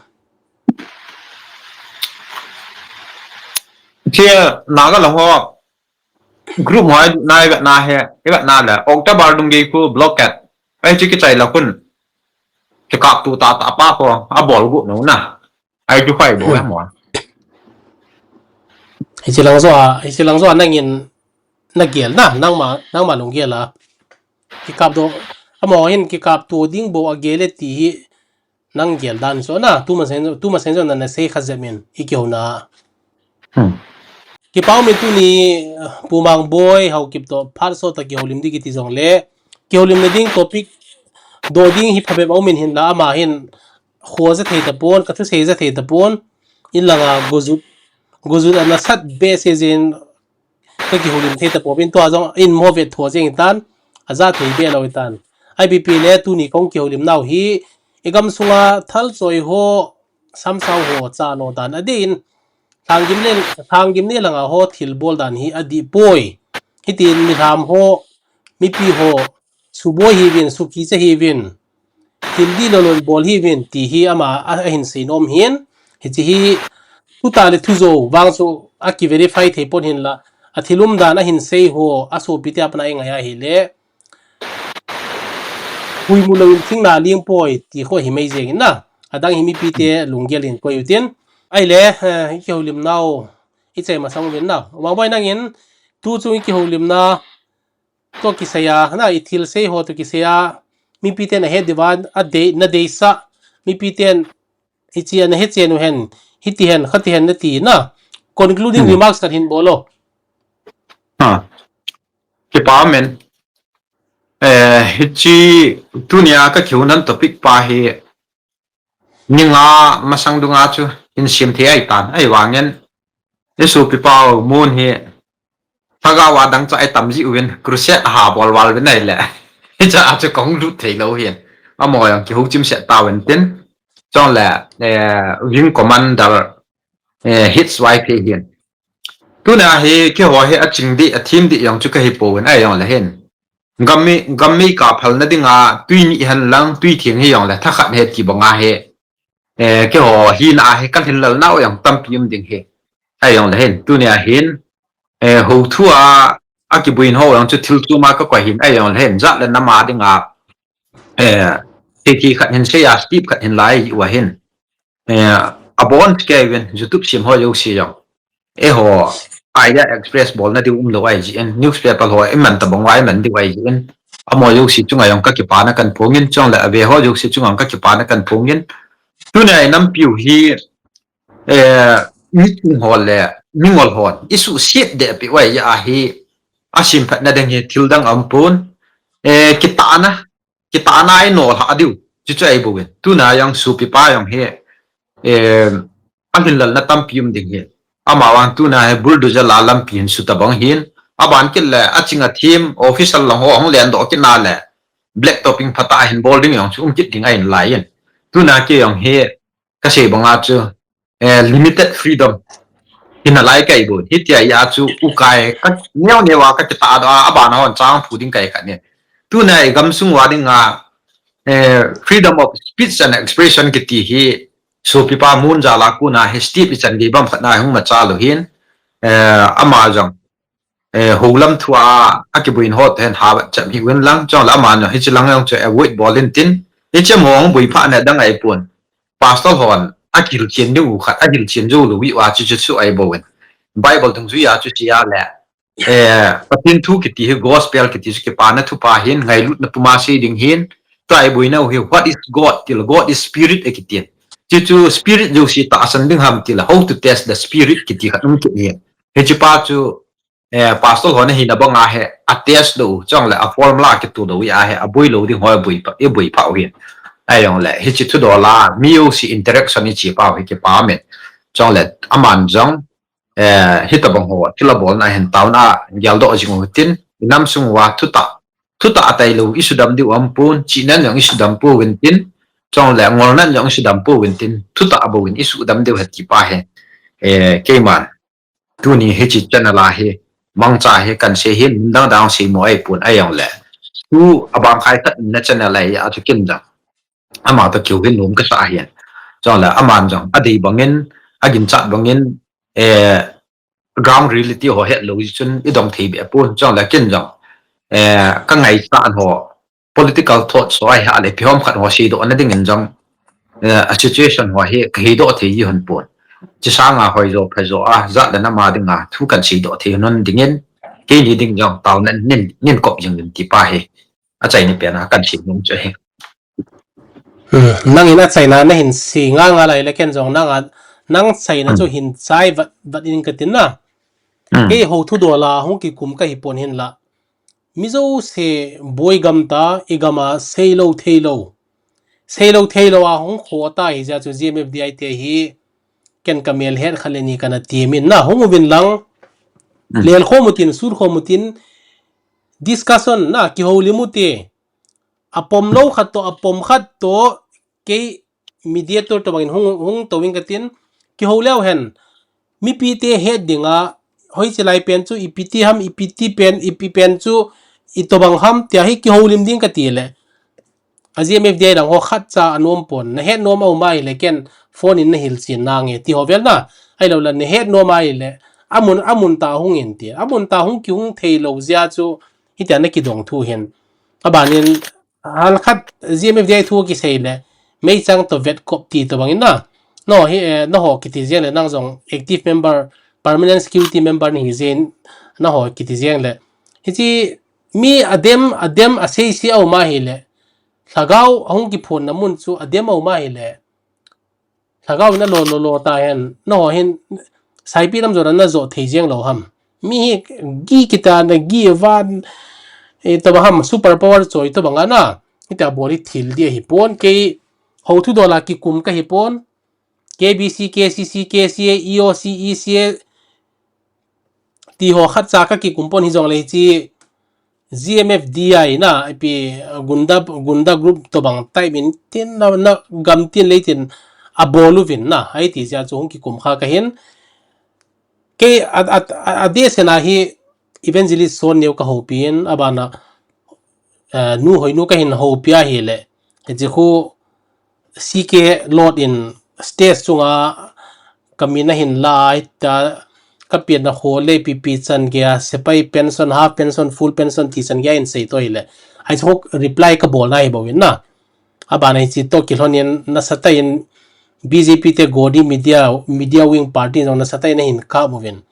Thia naga la ho group ho ai nai vet na he, vet na la October dung gei ku blockade. Ai chi ki chai la kun. Ki kap tu ta ta pa ko a bol gu no na. Ai chu phai bo mo. Hichi lang zo a, hichi lang zo a nangin na gial na, nangma, nangma lung gial a. Ki kap do, amo hin ki kap tu ding bo a gial e ti hi nang gial dan so na, tu ma sen, tu ma sen zo na na sei kha zem in, i kiu na. Hmm. Ki pau mi tu ni, Pu Mang Boi, hau kip to, phat so ta ki hau lim di ki ti zong le, ki hau lim na ding topic, do ding hi pha be bau min hin la, ama hin, Kho za thei ta pon, ka thusei za thei ta pon, in langa gozut, gozut ana sat be se zin, ka kihulim thei ta pon, in tua zong in mo vet tho zing tan, a za thei be lo tan. I P P le tuni kong kihulim nau hi, i gam sunga thal choi ho, samsau ho, cha lo dan a din, thang gim le, thang gim ne langa ho thil bol dan hi a di poi. Hitin mi tham ho, mi pi ho, Suboi hi vin, suki che hi vin, thil di lolon bol hi vin, ti hi ama a, a hin sei nom hin, hichi hi, thu ta le thu zo, vang chu a ki verify thei pon hin la, a thil um dan a hin sei ho, a sopi te a pana i ngai a hi le, Puimu louvin thing na ling poi ti kho hi mai jeng in na. Adang hi mipite lunggel in koi utin. Ahile, eh, i kihoulimnau, i chai masang uvin na. Mangboi nangin, tu chung i kihoulimna, to kisei a, na i thil sei ho to kisei a, mipiten ahet diuva, adei, na deisah, mipiten hichi ana hechen u hen, hiti hen, khati hen nati na. Concluding remarks khat hin bol o. Ha. Kipa men. Eh, hichi tunia ka kihounan topic pa hi, ni nga masang dunga chu hin sim thei ahitan, ahivangin i sopipa u Moon hi lhagao a dangchah a i tam jiuvin, crusade aha bol val uvin ahile, hicha a chu kahung lut thei lou hin. Amaho jong kihou chimset tauvin tin. Chule, eh, Wing Commander, eh, H Y K hin. Tuna hi keiho hi aching ding, athem ding jong chu kahi pouvin, ahijongle hin. Gam mi, gam mi kaphalna dinga tui ni hen lang, tui theng hijongle thakhat hi ti banga hi. Eh, keiho hina a hi kalhinlelnau jong tampi um ding hi. Ahijongle hin, tunia hin, eh, houthua, akibuiyin ho jong chu thil chom a kakoi hin, ahijongle hin, jat le nam a dinga, eh, thil khat hin sei a, step khat hin lai uva hin. Eh, abon kei uvin, YouTube sim ho jouse jong. Eiho, idea express bolna diu umlou ahi jeh in, newspaper ho, iman tabang uva, iman diu ahi jeh in. Amaho jouse chunga jong kakipana kahin phongin, chule ave ho jouse chunga kakipana kahin phongin. Tunia i nampiu hi, eh, miching ho le, mingol hon, i suhset deh peh uva ahi, asim phatna ding hi, thil dang aumpon, eh, kitahna, kitahna i nolhah diu, chuchu ahi bouvin. Tuna jong sopipa jong hi, eh, alhinlelna tampi um ding hi. Amavang tuna hi bulldozer la lampi hin su tabang hin. Aban kit le, aching athem, official lang ho, hung lendoh kit na le, black topping phatah a hin bol ding jong chu um kit ding ahin lai in. Tuna kei jong hi, kasei banga chu, eh, limited freedom hi nalai kahi bouvin. Hitia chu ukai ka neo neo a kakitahdoh a, abana hon chang phu ding kahi khat in. Tuna i gamsung uva dinga, eh, freedom of speech and expression kiti hi sopipa Moon jal a kona hi step ichan gei bang khat na hung machal u hin, eh, ama jong, eh, houlam thua akibuiyin ho toh hin havat cham hih uvin lang, chule aman jong hiche lang jong chu avoid bol in tin, hiche mong buiphah na dang ahipon. Pastor hon akihilchen diu khat, ahilchen jou lou uva chu chu chu ahi bouvin. Bible dungjui a chu sia le, eh, Pathen thu kiti hi, gospel kiti chu kipana thupha hin, ngailutna puma sei ding hin, tua i boinau hi, what is God? Tile, God is spirit akitin. Chuchu spirit jouse tahsan ding ham tile, how to test the spirit kiti khat um kit hin. Hiche pa chu, eh, pastor ho nahina banga hi, a test lou, chule a formula kitoh lou uva hi, aboi lou ding ho iboi pha, iboi pha u hin. Ahijongle, hiche thudol a, mi jouse interaction iche pau hi kipa men. Chule, aman jong, eh, hitabang ho, thil abolna hin taona geldoh jing u tin, i namsung uva thutah, thutah atailou, i sudam diu aumpon, chihnan jong i sudam pouvin tin, chule ngolnan jong i sudam pouvin tin, thutah bouvin i sudam diu ahi ti pa hi, eh, keiman. Tuni hiche channel a hi, mangcha hi kahin sei hin, mun dang dang seimo ahipon ahijongle. Tu abang khai khat na channel a hi, a chu kin jong. Ama toh kihou hin nom kasa ahin. Chule aman jong, adei bangin, aginchat bangin, eh, ground reality ho hetlou jeh chun i dong thei be pon, chule kin jong, eh, ka ngaichat ho, political thoughts ho ahi a le, ipi ham khat ho seidoh na dingin jong, eh, a situation ho hi kahe doh thei ji hon pon. Hiche sanga hoijo phajo a, jat le nam a dinga thu kahin seidoh thei hon dingin, keini ding jong taona nin, nin kop jing in ti pa hi. Achaina pen a kahin sei nom chu ahi. Hmm, nangin achaina nahin sei ngal ngal ahile ken jong nanga, nang chaina chu hin chai vat, vat in katin na. Hmm. Keiho thudol a hung kikum kahi pon hinla. Mi jouse boi gam ta, i gam a seilou theilou. Seilou theilou a hung kho ta hi jeh chu G M F D I te hi ken ka mel het khat le ni kana temin na hung uvin lang. Hmm. Lel khom utin, sul khom utin, discussion na kihoulim ute. Apom lou khat toh, apom khat toh, kei mediator tobangin hung, hung touvin katin, kihou leu hen, mipite het dinga, hoiche lai pen chu, ipi ti ham, ipi ti pen, ipi pen chu, itobang ham, tia hi kihoulim ding kati le. A G M F D I dang ho khatcha anom pon, nahet nom a um ahile ken phone in nahilchen nange, ti ho vel na, ahilou le nahet nom ahile, amun, amun tah hung in ti, amun tah hung kihung theilou jeh chu, hitia nakidong thu hin. Abanin, Halkhat G M F D I thu kisei le, meichang to vet kop ti to bangin na. No, hi, eh, na ho kiti jeng le nang jong active member, permanent security member ni hi jeng, na ho kiti jeng le. Hichi mi adem, adem asei si au ma hi le. Lhagao ahung kiphon na mun chu adem au ma hi le. Lhagao na lo lo lo ta hen, na ho hin, saipi lam jora na jo thei jeng lo ham. Mi hi gi kita na gi van, e, to ba ham, super power choi to banga na. Ita boli thil dia hi pon, kei ho thu dola ki kum ka hi pon. K B C, K C C, K C A, E O C, E C A, ti ho khat cha ka ki kum pon hi jong le chi G M F D I na, ipi, gunda, gunda group to bang tai min tin na, na gam tin le tin a bolu vin na, ai ti sia chu hung ki kum kha ka hin. Kei a, a, a, a de se na hi evangelist son neu ka ho pin, a bana, eh, nu hoi nu ka hin ho pia hi le. Chi khu C K lot in stage chunga ka min a hin lai ta ka pian na ho le pipi chan gei a sepai pension, half pension, full pension ti chan gei a in sei to hi le. Ai chu reply ka bol na hi bo in na. A bana hi chi to ki hlon in na sa ta in B J P te Godi media, media wing party jong na sa ta in a hin ka bo vin.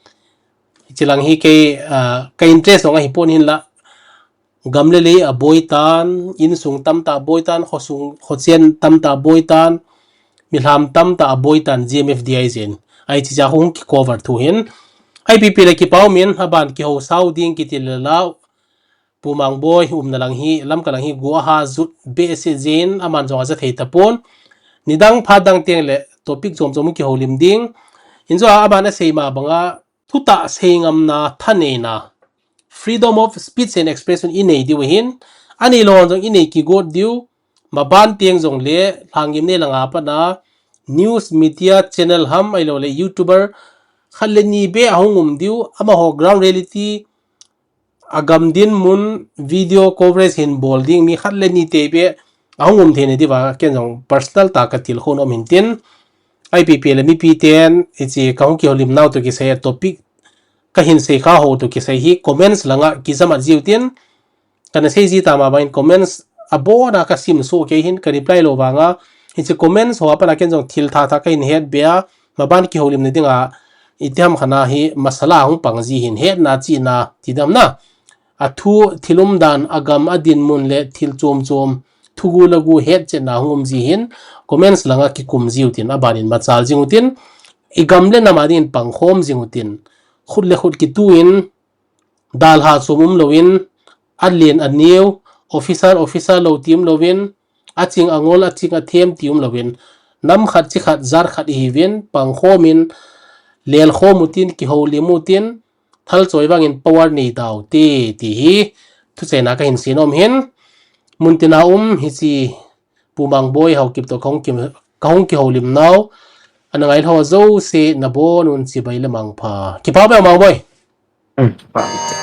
Chi lang hi kei, ah, ka interest jong a hi pon hin la. Gam le lei a boi tan, insung tam ta boi tan, khosung, khochen tam ta boi tan, milham tam ta a boi tan G M F D I jin. Ai chi ja hung ki cover thu hin. I P P le ki pau min, a ban ki ho sau ding ki ti le lau. Pu Mangboi, um na lang hi, lam ka lang hi, gua ha zut be se jin, a man jong a za thei ta pon. Ni dang pha dang teng le, topic jom jom ki ho lim ding. In jo a ban a sei ma banga, thutah seingamna, thaneina, freedom of speech and expression i nei diu ahin, a nei lou jong i nei kigot diu, maban teng jong le, lhangim nei langa pat na, news media channel ham ahilou le, YouTuber, khat le ni be ahung um diu, amaho ground reality, a gam dinmun, video coverage hin bol ding, mi khat le ni te be, ahung um thei na diu va, ken jong personal ta ka til khon om hin tin, I P P le mipi ten, hichi ka hung ki holim nau to kisei a topic, ka hin sei kha ho to kisei hi comments langa ki jamat jiu tin, ka na sei ji ta ma bangin comments a bona ka sim so kei hin ka reply lou vanga, hichi comments ho a pat na ken jong thil tha tha ka hin het be a, maban ki holim na dinga, itiham khat na hi masala hung pang ji hin hetna chihna ti dam na. A thu thil umdan, a gam, a dinmun le thil chom chom, thugu lagu hetchetna hung um ji hin, comments langa kikum jiu tin a banin machal jing u tin, i gam le nam a dingin pangkhom jing u tin, khut le khut kitu in, dalha chom um lou in, a len a neu, officer, officer lou ti um lou in, a ching a ngol, a ching a them ti um lou in, nam khat chi khat, jat khat i hi vin, pangkhom in, lel khom u tin, kiholim u tin, thal choi vangin power nei dau te, ti hi thuchena ka hin sei nom hin, mun tina um hichi Pu Mangboi Haokip to ka hung ki, ka hung ki holim nau, ana ngai lho jouse na bon un chibai le mangpha. Kipa be Mangboi. Um, pa.